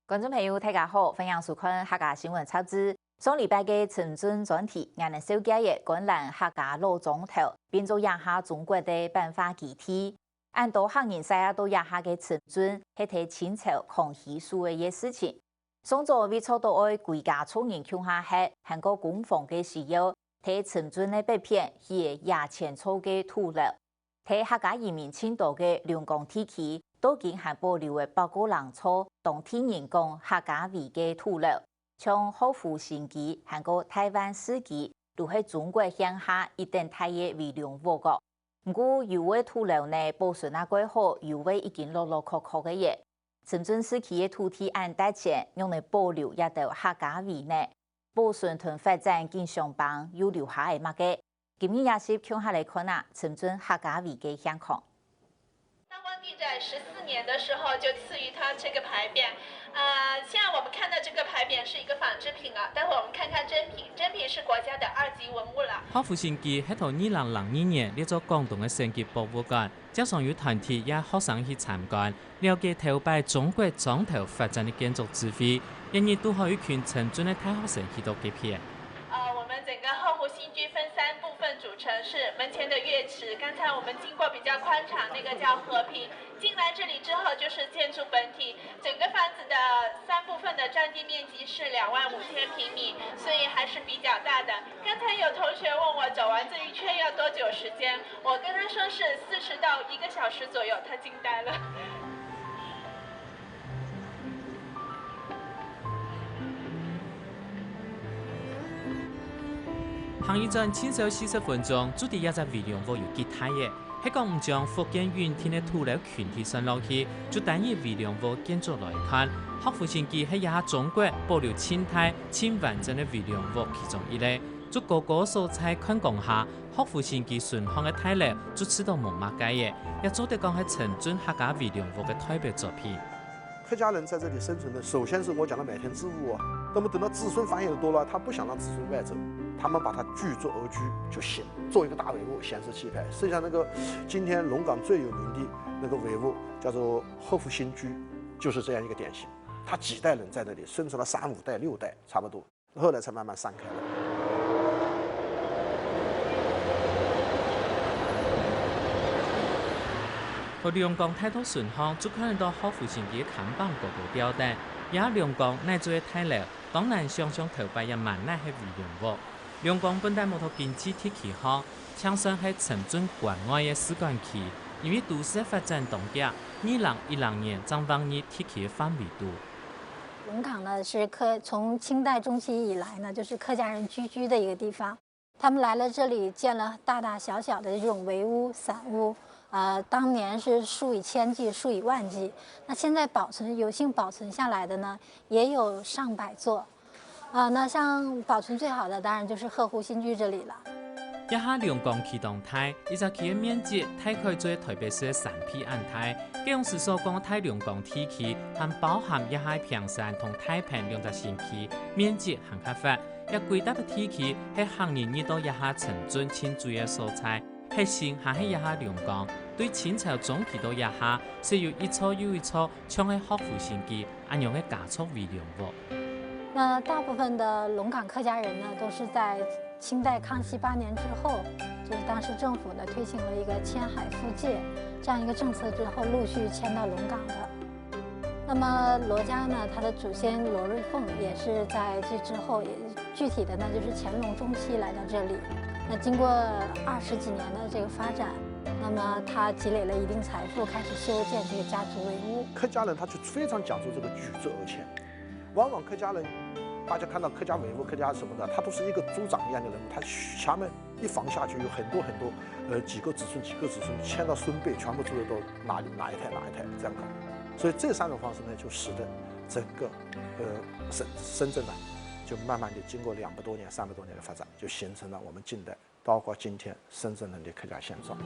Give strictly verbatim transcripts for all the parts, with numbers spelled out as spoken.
觀眾朋友，大家好，歡迎收看客家新聞雜誌。上禮拜个深圳專題，𠊎等紹介个觀覽客家老庄頭，變做這下中國个版畫基地。恁多客人徙啊到這下个深圳，係在清朝康熙時个一个事情。上早為著到愛歸家族人共下歇，還過公房个需要，在深圳个北片起个野遷造个土樓。 在客家移民盡多个龍崗地區，到今還保留个百過零座當地人講客家話个土樓，像學府新居還過大萬世居，都係中國鄉下一等大个圍龍屋哦。毋過有个土樓呢，保存啊蓋好，有个已經落落殼殼个耶。深圳市區个土地恁大間，仰能保留這兜客家話呢？保存同發展緊相幫，又留下个麼个？ 今日夜市共下來看啊，深圳客家話个現況。道光帝在十四年的时候就赐予他这个牌匾，呃，现在我们看到这个牌匾是一个仿制品啊，待会儿我们看看真品，真品是国家的二级文物了。學府新居係到二零零二年列做廣東个省級博物館，接上有團體也學生去參觀， 了解頭擺中國庄頭發展个建築智慧，一日堵好一群深圳个大學生去到該片。呃，我们整个后湖新居分三部分组成，是门前的乐池，刚才我们经过比较宽敞，那个叫和平。进来这里之后就是建筑本体，整个房子的三部分的占地面积是两万五千平米，所以还是比较大的。刚才有同学问我走完这一圈要多久时间，我跟他说是四十到一个小时左右，他惊呆了。 行一轉，盡少四十分鐘，就知這隻圍龍屋有幾大咧。係講毋將福建永定个土樓群體算落去，就單以圍龍屋建築來看，學府新居係這下中國保留盡大、盡完整个圍龍屋其中一個。就高高所在看光下，學府新居脣項个大樓就試著無麼个咧，也做得講係深圳客家圍龍屋个代表作品。 客家人在这里生存的，首先是我讲的买田致富啊。那么等到子孙繁衍多了，他不想让子孙外走，他们把它聚作而居就行，做一个大围屋，显示气派。剩下那个今天龙岗最有名的那个围屋叫做后福新居，就是这样一个典型。他几代人在那里生存了三五代、六代差不多。 后来才慢慢散开了。在龍崗大道脣項，就看得到學府新居个看板高高吊等。這龍崗哪做个大樓，當難想像頭擺也滿哪係圍龍屋。龍崗本來無在經濟特區項，淨算係深圳關外个示範區，因為都市个發展當遽，二零一零年正劃入特區个範圍肚。 龙岗呢，是客，从清代中期以来呢，就是客家人聚居的一个地方。他们来了这里，建了大大小小的这种围屋、散屋，呃，当年是数以千计、数以万计。那现在保存，有幸保存下来的呢，也有上百座。啊，那像保存最好的，当然就是鹤湖新居这里了。 這下龍崗區當大，一隻區个面積大概做台北市个三倍恁大。該央時所講个大龍崗地區，還包含這下个坪山同大坪兩隻新區，面積還較闊。這歸搭个地區係客人入到這下深圳盡主要个所在，核心還係這下龍崗。對清朝中期到這下，係有一座又一座，像係學府新居 恁樣个家族圍龍屋。那大部分的龙岗客家人呢，都是在清代康熙八年之后，就是当时政府呢推行了一个迁海复界这样一个政策之后，陆续迁到龙岗的。那么罗家呢，他的祖先罗瑞凤也是在这之后，也具体的呢，就是乾隆中期来到这里。那经过二十几年的这个发展，那么他积累了一定财富，开始修建这个家族围屋。客家人他就非常讲究这个聚则而迁，往往客家人，大家看到客家围屋、客家什么的，他都是一个族长一样的人物，他下面一房下去有很多很多，呃，几个子孙、几个子孙迁到孙辈，全部住的都哪里哪一代哪一代这样搞。所以这三种方式呢，就使得整个呃深深圳呢，就慢慢的经过两百多年、三百多年的发展，就形成了我们近代 包括今天深圳人的客家现状。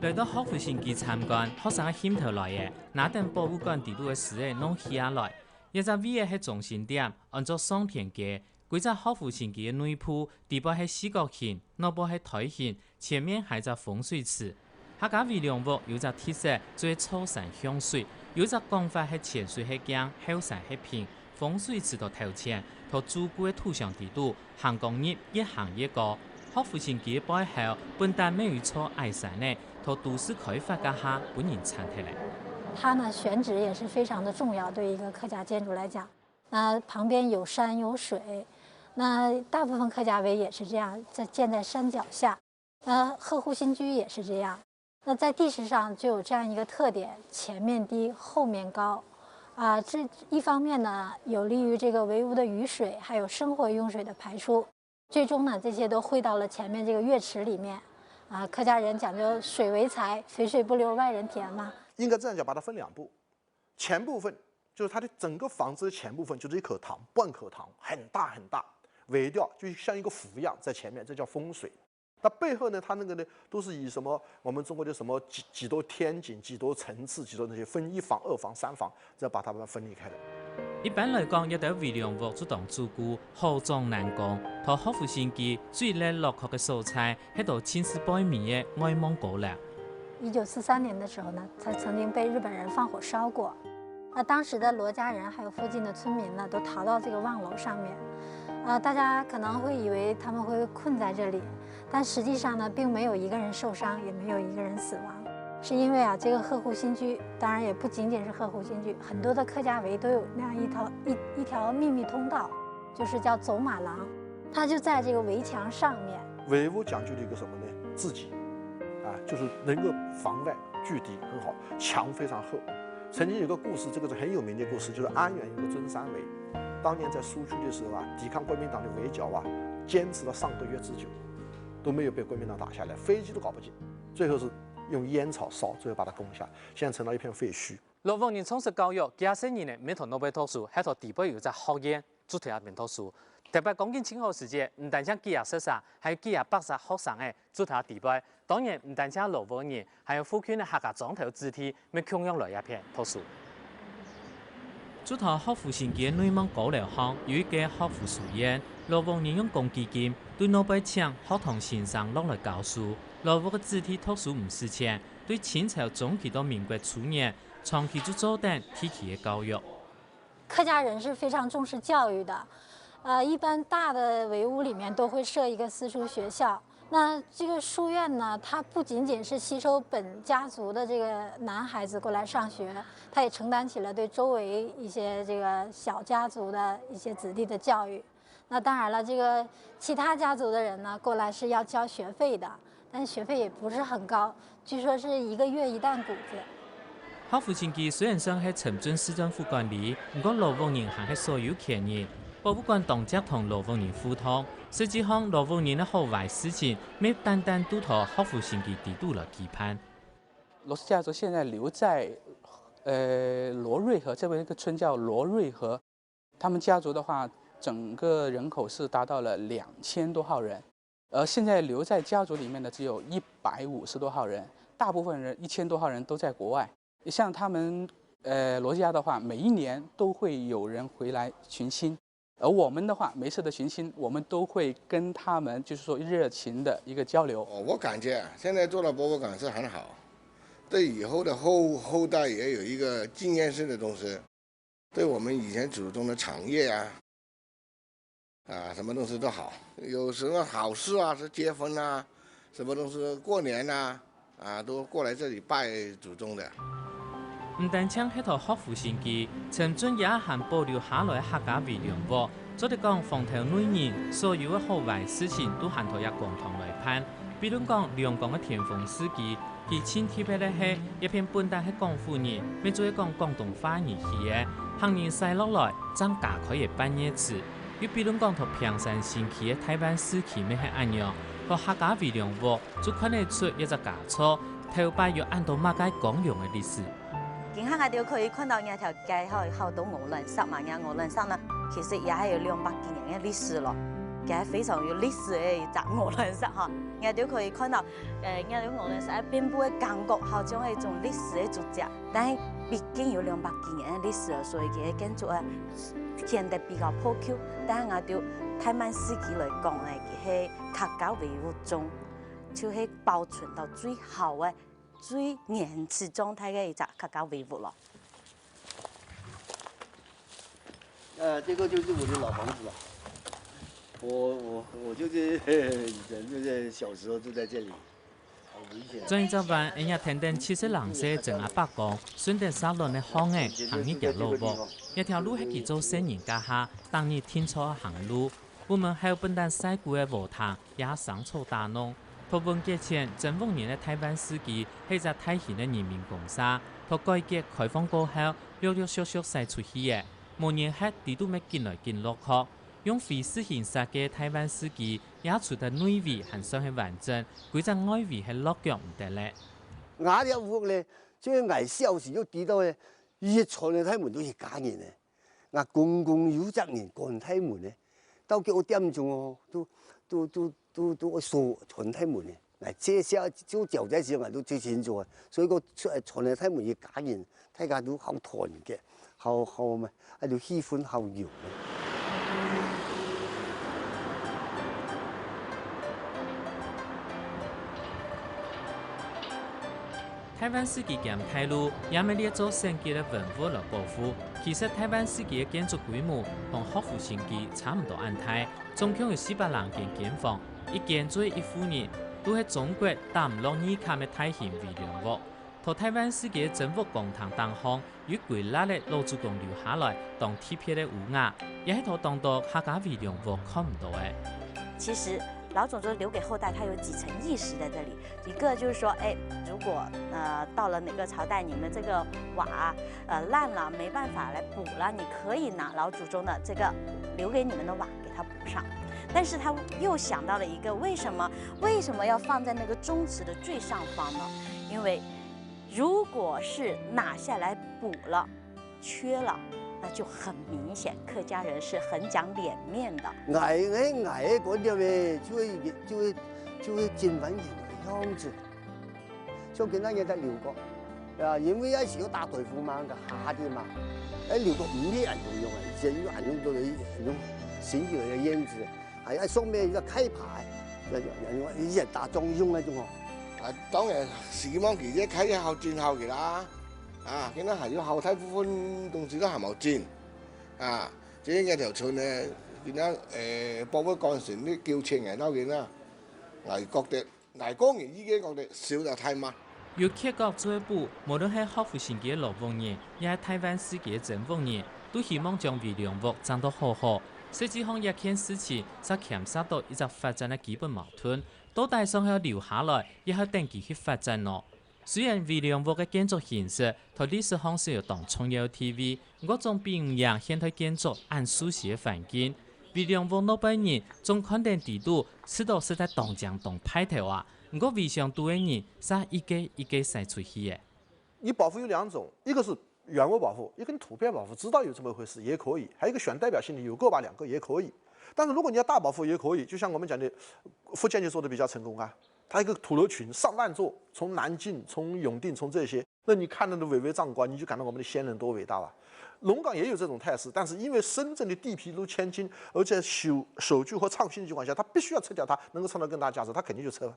來到學府新居參觀，學生个興頭來了，拿等博物館底肚个書仔攏起下來。這隻位仔係中心點，安到上天街，歸隻學府新居个內部，底背係四角形，外背係梯形，前面還有隻風水池。客家圍龍屋有隻特色，就係坐山向水，有一隻講法係前水係鏡，後山係平，風水池在頭前，在祖古个土牆底肚，行光入，越行越高。學府新居个背後，本旦乜有一座矮山仔，在都市開發該下，分人剷忒了。它呢，选址也是非常的重要，对一个客家建筑来讲。那旁边有山有水，那大部分客家围也是这样，在建在山脚下。那鹤户新居也是这样。那在地势上就有这样一个特点，前面低，后面高。啊，这一方面呢，有利于这个围屋的雨水还有生活用水的排出。最终呢，这些都汇到了前面这个月池里面。啊，客家人讲究水为财，肥水不流外人田嘛。应该这样讲，把它分两步，前部分就是它的整个房子的前部分就是一口塘，半口塘，很大很大，围掉就像一个湖一样在前面，这叫风水。那背后呢，它那个呢，都是以什么我们中国的什么几几多天井、几多层次、几多那些分一房、二房、三房，再把它们分离开的。一般來講，一兜圍龍屋就當主顧，好長難講。在學府新居最難落腳个所在，係在盡是背尾个外望高樓。一九四三年的时候呢，它曾经被日本人放火烧过。那当时的罗家人还有附近的村民呢，都逃到这个望楼上面。啊，大家可能会以为他们会困在这里，但实际上呢，并没有一个人受伤，也没有一个人死亡。是因为啊，这个鹤户新居，当然也不仅仅是鹤户新居，很多的客家围都有那样一条一一条秘密通道，就是叫走马廊，它就在这个围墙上面。围屋讲究的一个什么呢？自己啊，就是能够防范，距离很好，墙非常厚。曾经有个故事，这个是很有名的故事，就是安源有个尊山围，当年在苏区的时候啊，抵抗国民党的围剿啊，坚持了上个月之久，都没有被国民党打下来，飞机都搞不进，最后是用烟草烧，最后把它攻下，现在成了一片废墟。老屋人充实教育，幾下細人仔乜在外背讀書，係在底背有隻學院，就在該片讀書。特別光景盡好時節，毋單淨幾下學生，還有幾下百儕學生仔就在底背。當然，毋單淨老屋人，還有附近个客家庄頭子弟，乜共樣來這片讀書。就在學府新居个內望高樓項，有一個學府書院，老屋人用公積金對外背請學堂先生落來教書。老屋个子弟讀書毋使錢，對清朝中期到民國初年，長期就做等地區个教育。客家人是非常重视教育的，呃，一般大的围屋里面都会设一个私塾学校。那这个书院呢，它不仅仅是吸收本家族的这个男孩子过来上学，它也承担起了对周围一些这个小家族的一些子弟的教育。那当然了，这个其他家族的人呢，过来是要交学费的，但是学费也不是很高，据说是一个月一担谷子。學府新居雖然算係深圳市政府管理，毋過老屋人還係所有權人。博物館當輒同老屋人互動，實際上老屋人个好壞事情，乜單單都在學府新居底肚來期盼。罗氏家族现在留在呃罗瑞河这边一个村叫罗瑞河，他们家族的话，整个人口是达到了两千多号人，而现在留在家族里面的只有一百五十多号人，大部分人一千多号人都在国外。像他们呃罗家的话，每一年都会有人回来寻亲。而我们的话，每次的寻亲，我们都会跟他们就是说热情的一个交流。哦，我感觉啊，现在做了博物馆是很好，对以后的后后代也有一个纪念性的东西，对我们以前祖宗的产业啊，啊，什么东西都好。有什么好事啊，是结婚啊，什么东西过年啊，啊，都过来这里拜祖宗的。毋單淨係在學府新居，深圳也還保留下來客家圍龍屋，做得講，方頭內人所有个好壞事情都還在這公堂來辦。比論講，龍崗个天豐市集，佢盡特別个係，這片本旦係廣府人，乜就係講廣東話而起个，行人駛落來，正加開个半月池。又比論講，在屏山新區个大萬市集乜係恁樣，在客家圍龍屋 就看得出這隻家族頭擺有恁多麼个光榮个歷史。今下𠊎兜可以看到這條街吼，有好多鵝卵石嘛，這鵝卵石呢，其實也還有兩百幾年个歷史咯，佢係非常有歷史个一隻鵝卵石哈。𠊎兜可以看到，呃，這兜鵝卵石啊，遍布个感覺，好像係一種歷史个足跡。但係畢竟有兩百幾年个歷史了，所以佢个建築啊，顯得比較破舊。但係𠊎兜台灣四季來講呢，佢係客家唯物種，就係保存到最好个、最原始狀態个一隻客家唯物咯。呃，这个就是我的老房子了。我我我就是以前就是小时候住在这里。 轉一隻彎，𠊎也聽等七十零歲个曾阿伯講，順等沙崙个巷仔行入厥老屋。這條路係佢做細人該下，逐日定著行路。屋門口本旦細牯个禾埕也生草打攏。讀文革前，曾屋人个台灣四季係一隻大型个人民公社，到改革開放過後，陸陸續續徙出去个，無人歇，底肚乜緊來緊落殼。 用飛石形設計个台灣四季，也除忒內圍還算係完整，歸隻外圍係落腳毋得了。 𠊎這屋呢，就係𠊎小時就知道呢，佢傳个大門都係一家人呢。𠊎公公有隻人管大門呢，到幾點鐘哦，都都都都都愛鎖傳大門呢。𠊎這下就交代時，𠊎都最清楚啊。所以講出來傳个大門一家人，大家都好團結，好好嘛，啊，就氣氛好有。 台灣四季兼大路也乜列做省級个文物來保護。其實台灣四季个建築規模同學府新居差毋多恁大，總共有四百零間間房，一間做一戶人，都係中國打毋落二甲个大型圍龍屋。在台灣四季个曾屋公廳頂項， 有歸列仔老祖公留下來當特別个屋瓦，也係在當多客家圍龍屋看毋到个。其實老祖宗留給後代，他有幾層意識在這裡。一個就是說，哎，如果呃到了哪個朝代，你們這個瓦呃爛了，沒辦法來補了，你可以拿老祖宗的這個留給你們的瓦給他補上。但是他又想到了一個，為什麼為什麼要放在那個宗祠的最上方呢？因為 如果是拿下來補了、缺了，那就很明顯，客家人是很講臉面的。 𠊎个𠊎个觀念呢，就係就係就係盡還原个樣子。像今仔日在留角，啊，因為也係要打大風嘛，該下下个嘛，哎，留角毋係恁樣用个，以前有恁樣个恁樣新有个院子。 還愛上面一個開牌，一人打中用那種哦。啊，當然希望佢這開得好真好个啦，啊，今仔還有好大部分東西都還無整，啊，這个條村呢，今仔誒博物館成立九千年到今仔，𠊎覺得 𠊎個人意見講得少了太慢。有缺角做補，無論係學府新居个老屋人，也係台灣四季个曾屋人，都希望將圍龍屋整到好好。實際上這件事情，就牽涉到一隻發展个基本矛盾，到底想愛留下來，也係等佢去發展呢？雖然圍龍屋个建築形式 在歷史項係有當重要个地位，毋過總比毋贏現代建築恁舒適个環境。圍龍屋老背人總看等底肚，試著實在當靚當派頭啊！毋過圍牆肚个人，煞一個一個徙出去了。你保護有兩種，一個是原物保護，一個你圖片保護，知道有這麼一回事也可以，還有一個選代表性的，有個把兩個也可以。但是如果你要大保護也可以，就像我們講的，福建就做得比較成功啊，它一個土樓群上萬座，從南靖、從永定、從這些， 那你看到的偉偉壯觀，你就感到我們的先人多偉大啊！龍崗也有這種態勢，但是因為深圳的地皮都千斤，而且守守舊和創新的情況下，它必須要撤掉它，能夠創造更大價值，它肯定就撤了。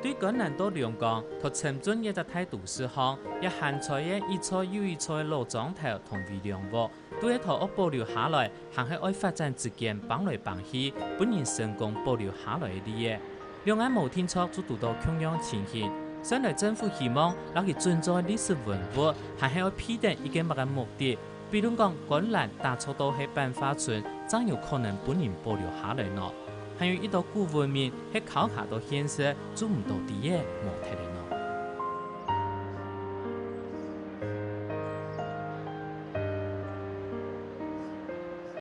對觀瀾到龍崗，在深圳這隻大都市項，也還在个一座又一座个老莊頭同圍龍屋，都係在愛保留下來，還係愛發展之間挷來挷去，分人成功保留下來个利益。 兩岸無定著就堵著共樣情形，算來政府希望摎佢準做歷史文物，還係愛配等一個麼个目的？比論講觀瀾打造到係板畫村，正有可能分人保留下來呢？還有一兜古文明係考卡到現實，做毋到底个無忒了呢？